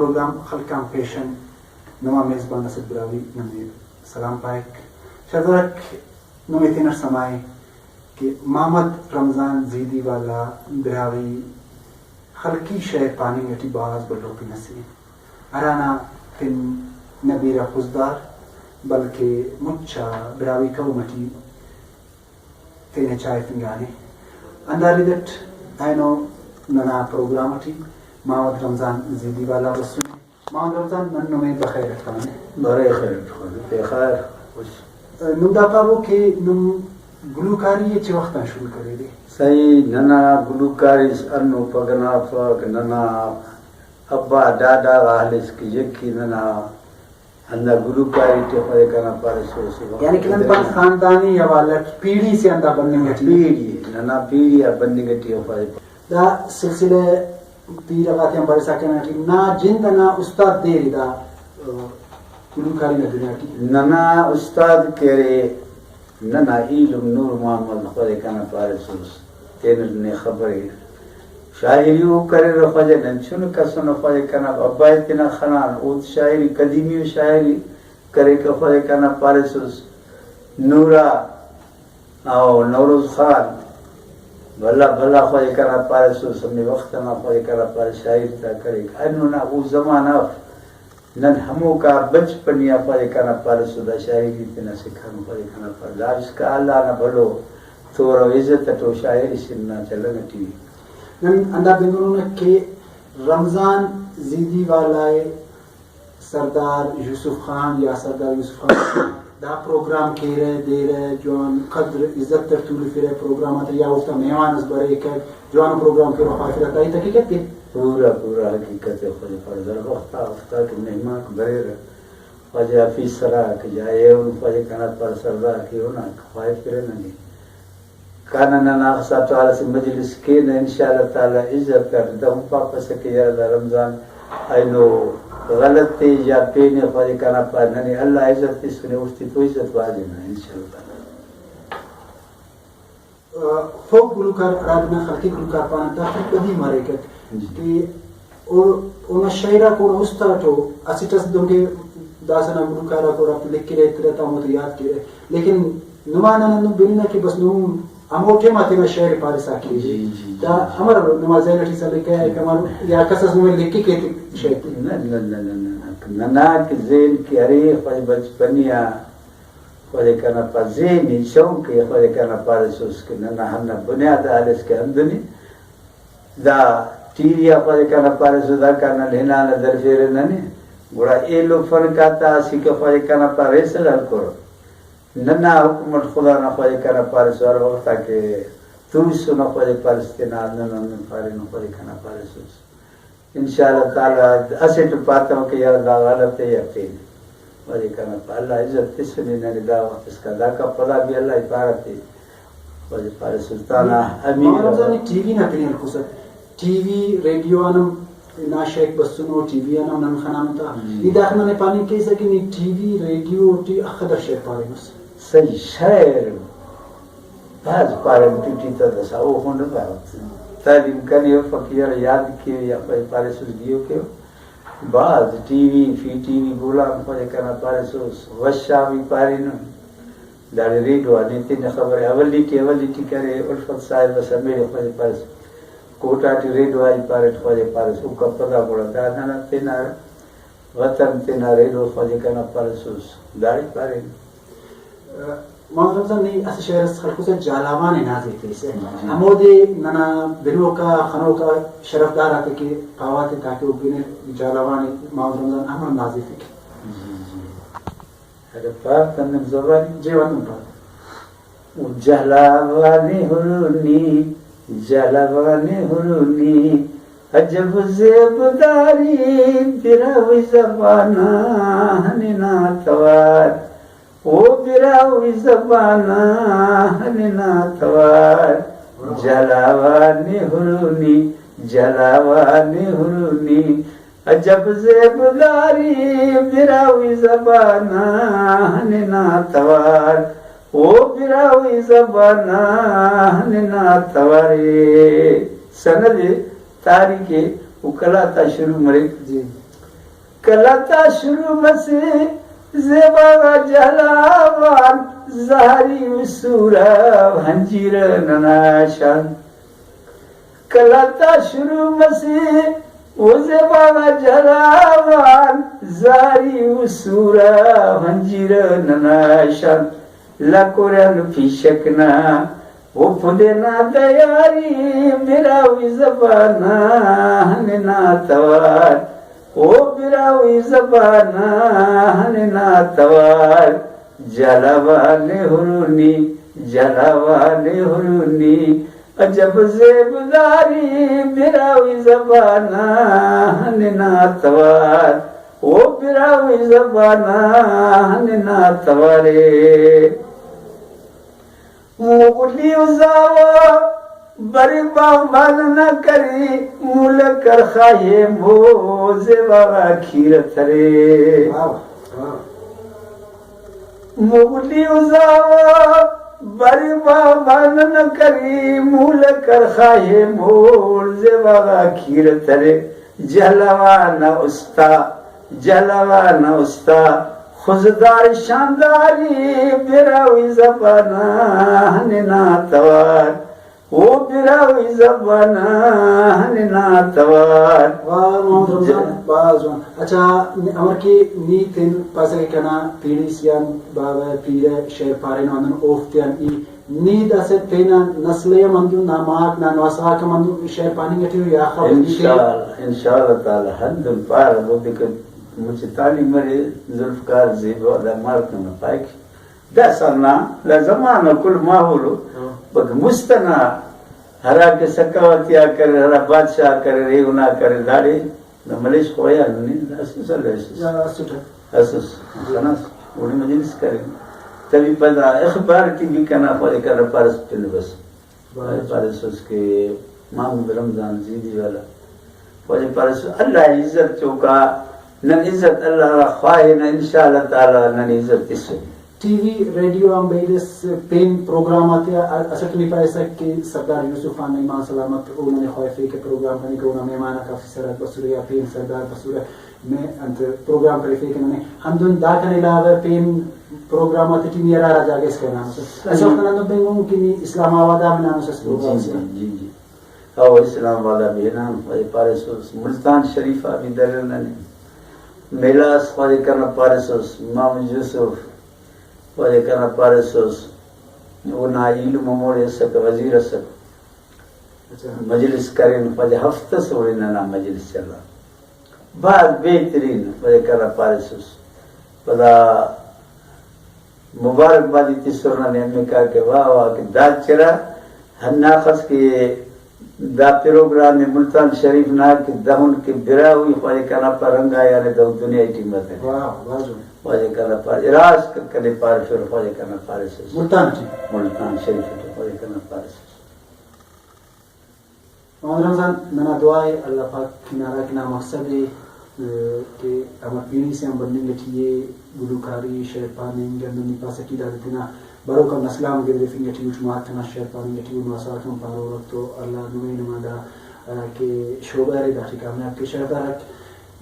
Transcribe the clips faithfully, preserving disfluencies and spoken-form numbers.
پروگرام خلق آن پیشن نما میزبان اسد براہوئی نمے سلام پائک۔ شاہزادک نمے تینٹ سما ءِ کہ محمد رمضان زیدی والا براہوئی خلقی شئیر پاننگ ٹی بھاز بھلو پن اسے، ہرانا پن نہ بیرہ خضدار بلکہ مچ آ براہوئی قوم ٹی تینے چائفنگانے۔ ہندا رد اٹ اینو ننا پروگرام ٹی محمد رمضان زیدی والا بسنے۔ محمد رمضان، نن نمے بخیر اٹ خوانے۔ برے خیر اٹ خوانے، پین خیر، خوش۔ نم دا پاوہ کہ نم گلوکاری ءِ چہ وخت آن شروع کریرے؟ سہی، ننا گلوکاری اس ہنو پگہ نا افک، ننا ابا ڈاڈا غا ہلیس کہ یکی ننا ہندا گلوکاری ٹی خواجہ کنا پاریسس۔ یعنی کہ نن پانہ خاندانی حوالہ ٹی پیڑھی سے ہندا بننگ ٹی۔ پیڑھی، ننا پیڑھی آ بننگ ٹی خواجہ۔ دا سلسلہ پیرہ غاتیان برسا کنا ٹی نا جند ئنا استاد دے ارے دا، آ، گلوکاری نا دنیا ٹی۔ ننا استاد کہ ارے ننا ایلم نور محمد خواجہ کنا پاریسس، تینٹ نے خبر ءِ۔ شاعری او کریرہ خواجہ، نن چنک ئسنہ خواجہ کنا ابا ءِ تینا خنان، اود شاعری قدیمی و شاعری کریکہ خواجہ کنا پاریسس۔ نورا او نوروز خان، بھلا بھلا خواجہ کنا پاریسس، ہمے وخت ئنا خواجہ کنا پاریس شاعری تا کریک۔ اینو نا او زمانہ اف، نن ہموکا بچپنی آ خواجہ کنا پاریسس دا شاعری تینا سکھانو خواجہ کنا پاریس۔ دا اسکا اللہ نا بھلو تورو عزت اٹ او شاعری سن نا چلنگ ٹی۔ نن ہندا بنگنونہ کہ رمضان زیدی والا ءِ سردار یوسف خان یا سردار یوسف خان دا پروگرام کیرہ، دیرہ، جوان قدر عزت اٹ تولفرہ، پروگرام آتیا اوفتا مہمان اس بریکہ، جوانو پروگرام کیرہ، خواہفرہ، تا ہیت حقیقت ءِ؟ پورا، پورا حقیقت ءِ، خواجہ پاریس ہر وخت آ اوفتا کہ مہمانک بریرہ، خواجہ آفیسر آک یا ایہن خواجہ کنا پاریس سردار کہ اونا خواہفرہ ننے۔ کانہ ننا اخسا تو اسہ مجلس کینہ، انشاءاللہ تعالی عزت اٹ دہن پاپسہ کہ یار دا رمضان اینو غلط ءِ یا پین ءِ، خواجہ کنا پا ننے اللہ عزت تسنے، اوفتے تو عزت واجنہ انشاءاللہ تعالی۔ آ، فوک گلوکار ہرادے نا خلقی گلوکار پانہ، دافتے بدی مریکک جی۔ کہ او-، اونا شعر آک اونا است آٹو اسٹ ئس، دنکہ داسہ نا گلوکار آک اوڑا لکھرہ، ایترہ تا ہموتے یات کیرہ، لیکن نما نن ہندن بننہ کہ بس نم ہمو ٹائم آ تینا شعر پارسا کیرے۔ جی، جی، جی، دا جی۔ امر نما ذہن ٹی سلکہ، امر یا کس اس نمے لکھک ایتے شعر تے؟ نہ، نہ، نہ، نہ، نہ، نہ۔ ننا کہ ذہن کہ ارے خواجہ بچپنی آ خواجہ کنا پا ذہنی شوق ءِ، خواجہ کنا پاریسس کہ ننا ہندا بنیاد آ ہلیس کہ ہندن ءِ۔ دا ٹی وی آ خواجہ کنا پاریسس داکان نن ہنانہ درفیرہ ننے، گڑا ایلو فنکار تا اسیکہ خواجہ کنا پا ریسل ہلکرہ۔ ننا حکم اٹ خدا نا خواجہ کنا پاریسس ہر وخت آ کہ توسنہ خواجہ پاریس تینا ہندن ہندن پارینہ خواجہ کنا پاریسس۔ انشاءاللہ تعالی اسٹ پاتو کہ یار دا غلط ءِ یا پین ءِ۔ ولے کنا پا اللہ عزت تسنے، ننے دا وخت اسکان داکان پدا بھی اللہ ءِ پارہ تے۔ ولے پارے سلطان آ امیر۔ محمد رمضان ٹی وی نا پن ہلکسہ، ٹی وی ریڈیو آن ہم نا شیک بسنو، ٹی وی آن ہم نن خنانو تا۔ جی۔ ای داخہ ننے پاننگ کیسہ کہ نی ٹی وی ریڈیو ٹی اخہ در شیک پارینس؟ صحیح شعر بھاز پارہ، ٹی ٹی تا داسہ او خنڈ تعلیم کنے افک، یار یاد کیو یا پائے پاریسس گیو کیو۔ بھاز ٹی وی، فی ٹی وی بولان خواجہ کنا پاریسس، وش آ بھی پارینن۔ داڑے ریڈیو آ نے تینے خبر ءِ، اولی ٹی، اولی ٹی کرے الفت صاحب اس ہمیڑے خواجہ پاریس، کوٹہ ٹی ریڈیو آئی پاریٹ خواجہ پاریس، اوکا پدا گڑا دا ننا تینا وطن تینا ریڈیو خواجہ کنا پاریسس، داڑے پارین۔ محمد رمضان، نی اسہ شعر اس خلکوسہ جھالاوان ءِ نازیفیسہ۔ جی۔ ہمودے ننا بنوکا، خنوکا، شرفدار آتے کہ پاواتے تاکہ او بنر جھالاوان ءِ محمد رمضان امر نازیفک۔ جی، جی۔ اگہ پاک تنم زبانی۔ جی، وطن پاک۔ جھالاوانی ہرونی، جھالاوانی ہرونی، عجب زیب داری براہوئی زبان آ ہننا توار۔ او براہوئی زبان آ ہننا توار، جھالاوانی ہرونی، جھالاوانی ہرونی، عجب زیب داری براہوئی زبان آ ہننا توار، او براہوئی زبان آ ہننا توار۔ اے سند ءِ، تاریخ ءِ، او کلا تا شروع مریک۔ جی۔ کلہ تا شروع مسے زیبا غا جہلاوان، زہری و سورا ہنجیرہ ننا شان۔ کلہ تا شروع مسے او زیبا غا جہلاوان، زہری و سورا ہنجیرہ ننا شان۔ لکوریان پیشک نا او پدے نا دیاری، براہوئی زبان آ ہننا توار۔ او براہوئی زبان آ ہننا توار۔ جہلاوان ہرونی، جہلاوان ہرونی، عجب زیبداری، براہوئی زبان آ ہننا توار۔ او براہوئی زبان آ ہننا توارے۔ مغلی و زاوا بری باغبان نا کری، مولہ کرخا ہیمو زیبا غا کیرہ ترے۔ واہ، واہ۔ مغلی و زاوا بری باغبان نا کری، مولہ کرخا ہیمو زیبا غا کیرہ ترے۔ جہلاوان استا، جہلاوان استا، خضدار شانداری، براہوئی زبان آ ہننا توار۔ او براہوئی زبان آ ہننا توار۔ واہ محمد رمضان، بھاز جوان۔ اچھا، امر کہ نی تین پاسہ کہ کنا پیڑی سیان بابا پیرہ شعر پارینو، ہندن اوفتیان ای نی داسہ تینا نسل ءِ ہم ہندن، نا ماک نا نواسہ غاک ہم ہندن شعر پاننگ ٹی ءُ یا خبر ٹی؟ انشاءاللہ، انشاءاللہ تعالی ہندن پارہ، اودے کہ مچہ تعلیم مرے، ذوالفقار زیبا دا مارک نا پائک۔ داسہ نا، دا زمانہ کل ماحول ءُ۔ ہاں۔ بلکہ مست ئنا ہرا کہ سکاوتی آک اریر، ہرا بادشاہ آک اریر، ایہن آک اریر، داڑے دا ملیش خوایا ننے، دا اسس اللہ اسس۔ یا اسٹ۔ اسس، خناس، اوڑے مجلس کرے۔ تبھی پدا اخبار ٹی بھی کنا خواجہ کنا پارس پن بس۔ بھائی پاریسس کہ محمد رمضان زیدی والا، خواجہ پاریسس اللہ عزت چوکا، نن عزت اللہ را خواہنہ، انشاءاللہ تعالی نن عزت تسن۔ ٹی وی، ریڈیو آن بیدس پین پروگرام آتیا اسٹ نی پاریسہ کہ سردار یوسف خان ایمان سلامت او ننے خواہفے کہ پروگرام کنے کہ اونا مہمان آک آفیسر آک بسرہ یا پین سردار بسرہ۔ میں انت پروگرام خلیفے کہ ننے ہندن داکان علاوہ پین پروگرام آتیٹی نی ہرا ہرا جاگہ اس کرینانس۔ اسہ وخت انا ہندن پین ہم کہ نی اسلام آباد آ ہم ہنانس اس پروگرام جی، سے۔ جی، جی۔ او اسلام آباد آ بھی ہنان، خواجہ پاریسس ملتان شریف آ بھی دریر ننے۔ میلہ اس خواجہ کنا پاریسس، محمد یوسف خواجہ کنا پاریسس، اونا ایلم ہموڑے اسکہ، وزیر اسکہ۔ اچھا۔ مجلس کرین، خواجہ ہفتہ سے اوڑے ننا مجلس چلا۔ بھاز بہترین، ولے کنا پاریسس۔ پدا مبارکبادی تسر ننے ہمیکا کہ واہ واہ کہ دا چرا ہنداخس کہ دا پروگرام ملتان شریف نا کہ دہن کہ براہوئی خواجہ کنا پا رنگا یعنی دہن دنیا ٹی متنے۔ واہ، واہ جوان۔ خواجہ کنا پا اراس کنے پارفر خواجہ کنا پاریسس۔ ملتان ٹی؟ ملتان شریف ٹی خواجہ کنا پاریسس۔ محمد رمضان، ننا دعا ءِ اللہ پاک کہ ہرا کہ نا مقصد ءِ، ءِ، کہ ہمر پیڑی سے آن بننگ ٹی ءِ، گلوکاری، شعر پاننگ، ہندن نی پاسہ ٹی دادے تینا بروکا نسل آن گدرفنگ ٹی اٹ، مارک ئنا شعر پاننگ ٹی او نواسہ غاک ہم پارورک تو اللہ نمے نما دا، ءِ، کہ شعبہ ارے داٹی کامیاب کے۔ شعر پارک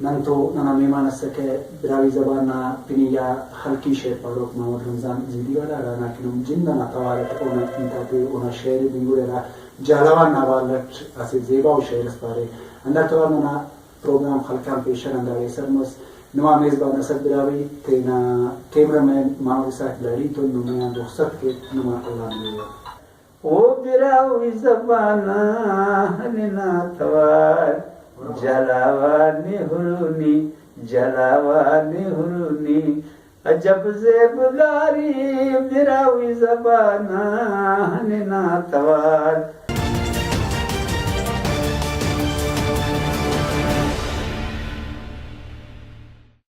نن تو ننا مہمان اسکہ براہوئی زبان نا پنی آ خلقی شعر پاروک محمد رمضان زیدی والا، ہرانا کہ نم جند ئنا توار اٹ اونا ہیت آتے، اونا شعر ءِ بنگڑہ ہرا جہلاوان نا حوالہ اٹ اسہ زیباؤ شعر اس پارے۔ ہندا توار ننا پروگرام خلقان پیشن ہنداڑے ایسر مس۔ نما میزبان اسد براہوئی تینا کیمرہ مین محمد اسحاق لہڑی تون نمے آن رخصت کیک۔ نما اللہ نمے۔ او براہوئی زبان آ ہننا توار، جہلاوان ہرونی، جہلاوان ہرونی، عجب زیبداری، براہوئی زبان آ ہننا توار۔